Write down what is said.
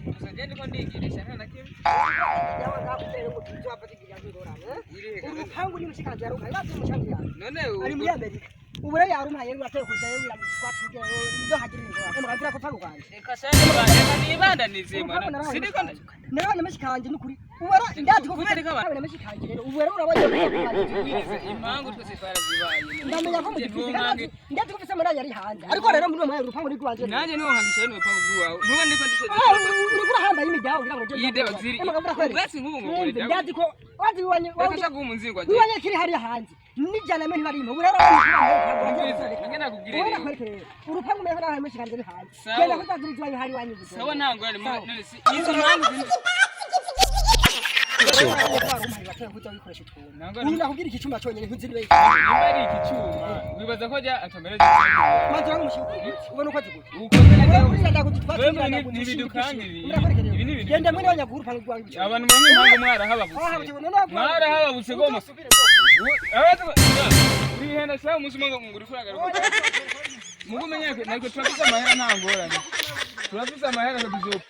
Gusa je ndiko ndigirisha, nta na kimwe. Irihe? Urupangu ni mushikanje yarumpaye, bazi mushikanje yawe None ari muri Amerika. Ubu rero yarumpaye, rero kuza rero twatubwira ndo hagira ingorane mugazira ko pangu kanje. Reka sha, reka nibandanize mwana, siniko. Narabonye mushikanje n'ukuri, ubu rero ndazi ko Kubera ko narabonye mushikanje rero, ubu rero urabonye. Wirize, impangu twese twarazibaye. Ndamenya ko mugifise kandi ndazi ko ufise amarayi ari hanze, ariko rero muri uwo mwanya urupangu ni rwanje. Nanjye niho nkangisha rino rupangu rw'iwawe, ntuba ndiko ndiko. Uriko urahambaye imiryango kugira ngo Yide baziri ubwatsi nk'ubu ngo Mwumve, ndazi ko wazi iwanyu. Reka sha guha umunzingo. Iwanyu kiri hariya hanze nijana mwe ntibarimo. Ubu rero Nge nakubwire rero. urupangu mwe nawe mushikanje ari hanze. Sawa. Genda kuzazira iwanyu hari iwanyu gusa. Sawa, nta ngorane. None si izo mpangu zino. Uyu nakubwira iki cyuma cyonyine ntuzi niba Niba ari iki cyuma wibaza ko ajya atamera? Maze wangu mushyuko ubona uko zigura. Genda mwene wanyagura urupangu rwanyu. Abantu bamwe impamvu mwarahababutse, mwarahababutse goma urihenda sawa. Umunsi umwe ngo uriko uragaruka mugumenye natwe turafise amahera, nta ngorane, turafise amahera tuzopa.